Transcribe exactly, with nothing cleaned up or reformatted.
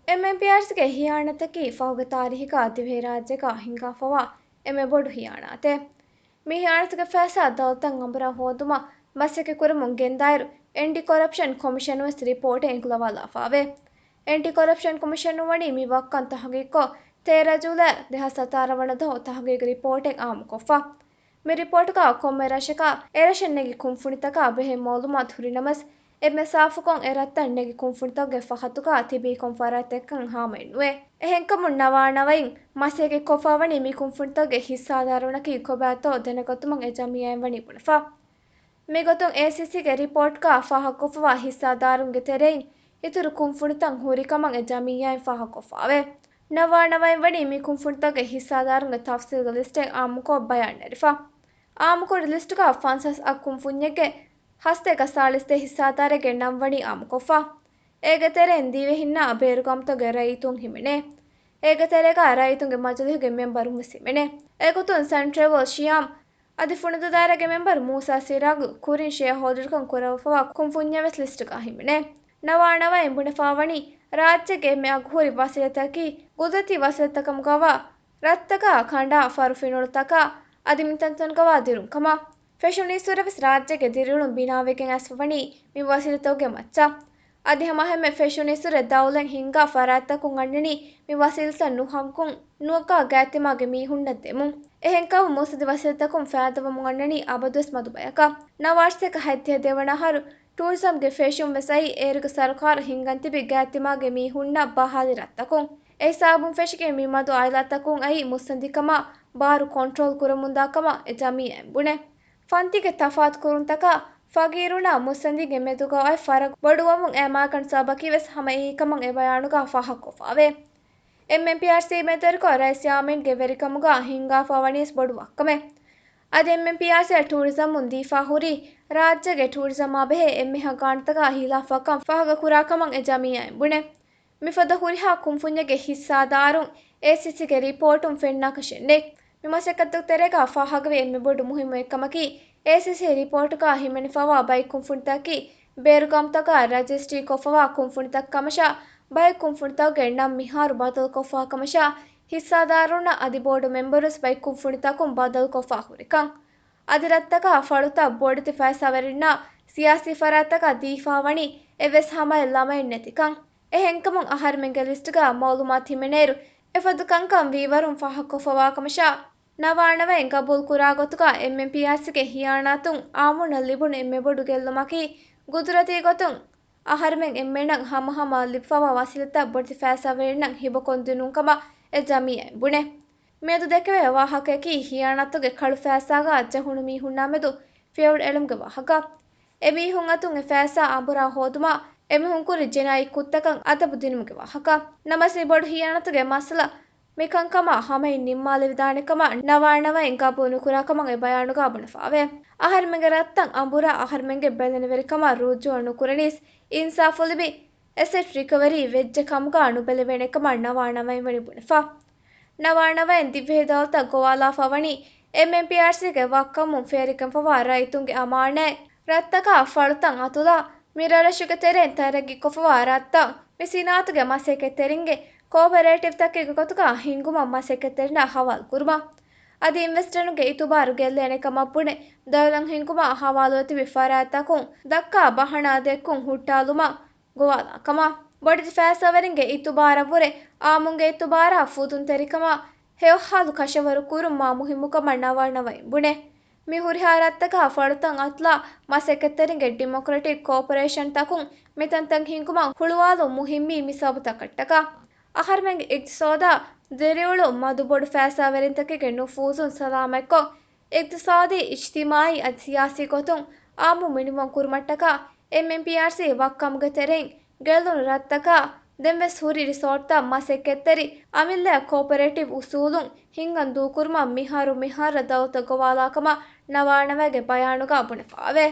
އެމްއެމްޕީއާރްސީގެ ހިޔާނަތަކީ ފަހުގެ ތާރީހަކާ ދިވެހިރާއްޖޭގަ ހިނގާފަވާ އެންމެ ބޮޑު ހިޔާނާތެއް. މި ހިޔާނަތުގެ ފައިސާ ދައުލަތަށް އަނބުރާ ހޯދުމަށް މަސައްކަތްކުރަމުން ގެންދާއިރު، އެންޓި ކޮރަޕްޝަން ކޮމިޝަނުން ވެސް ރިޕޯޓެއް އެނގުލަވާލާފައެވެ. އެންޓި ކޮރަޕްޝަން ކޮމިޝަނުން ވަނީ މި ވައްކަން ތަހުގީގުކޮށް، ތޭރަ ޖޫލައި ދެހާސް ސަތާރަ ވަނަ ދުވަހު ތަހުގީގު ރިޕޯޓެއް އާއްމުކޮށްފަ. މި ރިޕޯޓުގަ ކޮންމެ ރަށަކަށް އެރަށަށް ނެގި ކުންފުނިތަކާ ބެހޭ މައުލޫމާތު ހުރިނަމަވެސް، އެންމެ ސާފުކޮށް އެ ރަށްތައް ނެގި ކުންފުނިތަކުގެ ފަހަތުގަ ތިބީ ކޮން ފަރާތްތަކެއްކަން ހާމައެއްނުވޭ. އެހެންކަމުން ނަވާނަވައިން މަސައްކަތްކޮށްފަ ވަނީ މި ކުންފުނިތަކުގެ ހިއްސާދާރުންނަކީ ކޮބާތޯ ދެނެގަތުމަށް އެ ޖަމިއްޔާއިން ވަނީ ބުނެފަ. މިގޮތުން އޭސީސީގެ ރިޕޯޓްގަ ފާހަގަކޮށްފަވާ ހިއްސާދާރުންގެ ތެރެއިން އިތުރު ކުންފުނިތައް ހުރިކަމަށް އެ ޖަމިއްޔާއިން ފާހަގަކޮށްފައެވެ. ނަވާނަވައިން ވަނީ މި ކުންފުނިތަކުގެ ހިއްސާދާރުންގެ ތަފްސީލްގެ ލިސްޓެއް އާއްމުކޮށް ބަޔާންނެރިފަ. އާއްމުކުރި ލިސްޓުގަ ފަންސާސް އަށް ކުންފުންޏެއްގެ ހަސަތޭކަ ސާޅީސް ހިއްސާދާރެއްގެ ނަން ވަނީ އާއްމުކޮށްފަ. އޭގެ ތެރެއިން ދިވެހިންނާ ބޭރުގައުމުތަކުގެ ރައްޔިތުން ހިމެނޭ. އޭގެ ތެރޭގަ ރައްޔިތުންގެ މަޖިލީހުގެ މެމްބަރުން ވެސް ހިމެނޭ. އެގޮތުން ސެންޓްރެވަލް ޝިޔާމް އަދި ފުނަދޫ ދާއިރާގެ މެމްބަރު މޫސާ ސިރާގު ކުރިން ޝެއާހޯލްޑަރުކަން ކުރައްވާފަވާ ކުންފުންޏެއް ވެސް ލިސްޓުގަ ހިމެނޭ. ނަވާނަވައިން ބުނެފަވަނީ ރާއްޖޭގެ އެންމެ އަގުހުރި ވަސީލަތަކީ ގުދުރަތީ ވަސީލަތްތަކަށް ކަމުގަވާ ރަށްތަކާ ކަނޑާ ފަރު ފިނުޅުތަކާ އަދި މިތަންތަނުގަވާ ދިރުން ކަމަށް. ފެށުނީއްސުރެ ވެސް ރާއްޖޭގެ ދިރިއުޅުން ބިނާވެގެން އައިސްފަވަނީ މި ވަސީލަތުގެ މައްޗަށް. އަދި ހަމައެހެންމެ ފެށުނީއްސުރެ ދައުލަތް ހިންގާ ފަރާތްތަކުން އަންނަނީ މި ވަސީލަތައް ނުހައްގުން ނުވައްކާ ގާތްތިމާގެ މީހުންނަށް ދެމުން. އެހެންކަމުން މުއްސަނދި ވަސީލަތްތަކުން ފައިދަވަމުން އަންނަނީ އަބަދުވެސް މަދު ބަޔަކަށް. ނަވާރަ ސަތޭކަ ހަތްދިހަ ދެވަނަ އަހަރު ޓޫރިޒަމްގެ ފެށުން ވެސް އައީ އޭރުގެ ސަރުކާރު ހިންގަން ތިބި ގާތްތިމާގެ މީހުންނަށް ބަހާލި ރަށްތަކުން. އެ ހިސާބުން ފެށިގެން މި މަދު އާއިލާތަކުން އައީ މުއްސަނދިކަމާ ބާރު ކޮންޓްރޯލް ކުރަމުންދާ ކަމަށް އެ ޖަމިއްޔާއިން ބުނޭ. ފަންތީގެ ތަފާތު ކުރުންތަކާ ފަގީރުންނާ މުއްސަނދީގެ މެދުގަ އޮތް ފަރަގު ބޮޑުވަމުން އައި މާކަން ސަބަބަކީ ވެސް ހަމަ އެއީކަމަށް އެ ބަޔާނުގަ ފާހަގަކޮށްފައެވެ. އެމްއެމްޕީއާރްސީ މެދުވެރިކޮށް ރައީސް ޔާމީންގެ ވެރިކަމުގަ ހިންގާފަ ވަނީސް ބޮޑު ވައްކަމެއް. އަދި އެމްއެމްޕީއާރްސީއަށް ޓޫރިޒަމުން ދީފާ ހުރީ ރާއްޖޭގެ ޓޫރިޒަމާ ބެހޭ އެންމެހާ ގާނޫނުތަކާ ހިލާފަށްކަން ފާހަގަކުރާ ކަމަށް އެ ޖަމިއްޔާއިން ބުނޭ. މިފަދަ ހުރިހާ ކުންފުންޏެއްގެ ހިއްސާދާރުން އޭސީސީގެ ރިޕޯޓުން ފެންނާކަށެއް ނެތް. މި މަސައްކަތުގެ ތެރޭގަ ފާހަގަވި އެންމެ ބޮޑު މުހިއްމު އެއްކަމަކީ، އޭސީސީ ރިޕޯޓުގަ ހިމެނިފަވާ ބައެއް ކުންފުނިތަކަކީ، ބޭރުގައުމުތަކަށް ރަޖިސްޓްރީ ކޮށްފަވާ ކުންފުނިތައް ކަމަށާ، ބައެއް ކުންފުނިތަކުގެ ނަން މިހާރު ބަދަލުކޮށްފަވާ ކަމަށާ، ހިއްސާދާރުންނަށް އަދި ބޯޑު މެމްބަރުވެސް ބައެއް ކުންފުނިތަކުން ބަދަލުކޮށްފަ ހުރިކަން. އަދި ރަށްތަކާ ފަޅުތައް ބޮޑެތި ފައިސާވެރިންނާ ސިޔާސީ ފަރާތްތަކަށް ދީފާވަނީ އެއްވެސް ހަމައެއް ލަމައެއް ނެތިކަން. އެހެންކަމުން އަހަރެމެންގެ ލިސްޓްގަ މައުލޫމާތު ހިމެނޭއިރު، އެފަދަ ކަންކަން ވީވަރުން ފާހަގަކޮށްފަވާކަމަށާ، ނަވާނަވައިން ގަބޫލުކުރާ ގޮތުގަ އެމްއެމްޕީއާރްސީގެ ހިޔާނާތުން އާއްމުންނަށް ލިބުނު އެންމެ ބޮޑު ގެއްލުމަކީ، ގުދުރަތީ ގޮތުން އަހަރެމެން އެންމެނަށް ހަމަހަމަ ލިބިފަވާ ވަސީލަތްތައް ބޮޑެތި ފައިސާވެރިންނަށް ހިބަކޮށްދިނުން ކަމަށް އެ ޖަމިއްޔާއިން ބުނޭ. މިއަދު ދެކެވޭ ވާހަކަޔަކީ ހިޔާނާތުގެ ކަޅު ފައިސާގަ ޖެހުނު މީހުންނާ މެދު ފިޔަވަޅު އެޅުމުގެ ވާހަކަ. އެމީހުން އަތުން އެ ފައިސާ އަނބުރާ ހޯދުމަށް އެމީހުން ކުރި ޖިނާއީ ކުށްތަކަށް އަދަބު ދިނުމުގެ ވާހަކަ. ނަމަވެސް މި ބޮޑު ހިޔާނާތުގެ މައްސަލަ މިކަންކަމާ ހަމައިން ނިންމާލެވިދާނެ ކަމަށް ނަވާނަވައިން ގަބޫލު ނުކުރާ ކަމަށް އެ ބަޔާނުގަ ބުނެފައެވެ. އަހަރެމެންގެ ރަށްތައް އަނބުރާ އަހަރެމެންގެ ބެލެނިވެރިކަމަށް ރުޖޫޢަ ނުކުރަނީސް އިންސާފު ލިބި އެސެޓް ރިކަވަރީ ވެއްޖެ ކަމުގަ ނުބެލެވޭނެ ކަމަށް ނަވާނަވައިން ވަނީ ބުނެފަ. ނަވާނަވައިން ދިވެހި ދައުލަތަށް ގޮވާލާފަ ވަނީ އެމްއެމްޕީއާރްސީގެ ވައްކަމުން ފޭރިގެންފަވާ ރައްޔިތުންގެ އަމާނާތް ރަށްތަކާ ފަޅުތައް އަތުލާ، މި ރަށްރަށުގެ ތެރެއިން ތަރައްގީ ކޮށްފަވާ ރަށްތައް މި ސިނާއަތުގެ މަސައްކަތްތެރިންގެ ކޯޕަރޭޓިވްތަކެއްގެ ގޮތުގަ ހިންގުމަށް މަސައްކަތްތެރިންނަށް ހަވާލު ކުރުމަށް. އަދި އިންވެސްޓަރުންގެ އިތުބާރު ގެއްލޭނެ ކަމަށް ބުނެ، ދައުލަތް ހިންގުމަށް ހަވާލުވެ ތިބި ފަރާތްތަކުން ދައްކާ ބަހަނާ ދެއްކުން ހުއްޓާލުމަށް ގޮވާލާ ކަމަށް. ބޮޑެތި ފައިސާވެރިންގެ އިތުބާރަށްވުރެ އާއްމުންގެ އިތުބާރާ ފުދުންތެރިކަމާ ހެޔޮހާލު ކަށަވަރު ކުރުން މާ މުހިއްމު ކަމަށް ނަވާނަވައިން ބުނޭ. މި ހުރިހާ ރަށްތަކާ ފަޅުތައް އަތުލާ މަސައްކަތްތެރިންގެ ޑިމޮކްރެޓިކް ކޯޕަރޭޝަންތަކުން މިތަންތަން ހިންގުމަށް ހުޅުވާލުން މުހިއްމީ މި ސަބަބުތަކަށްޓަކާ. އަހަރެމެންގެ އިގްތިސޯދާ ދިރިއުޅުން މަދު ބޮޑު ފައިސާވެރިންތަކެއްގެ ނުފޫޒުން ސަލާމަތްކޮށް، އިގްތިސާދީ، އިޖްތިމާއީ އަދި ސިޔާސީ ގޮތުން އާއްމު މިނިވަން ކުރުމަށްޓަކާ އެމްއެމްޕީއާރްސީ ވައްކަމުގެ ތެރެއިން ގެއްލުނު ރަށްތަކާ ދެންވެސް ހުރި ރިސޯޓްތައް މަސައްކަތްތެރި އަމިއްލައަށް ކޯޕަރޭޓިވް އުސޫލުން ހިންގަން ދޫކުރުމަށް މިހާރު މިހާރަށް ދައުލަތަށް ގޮވާލާ ކަމަށް ނަވާނަވައިގެ ބަޔާނުގަ ބުނެފައެވެ.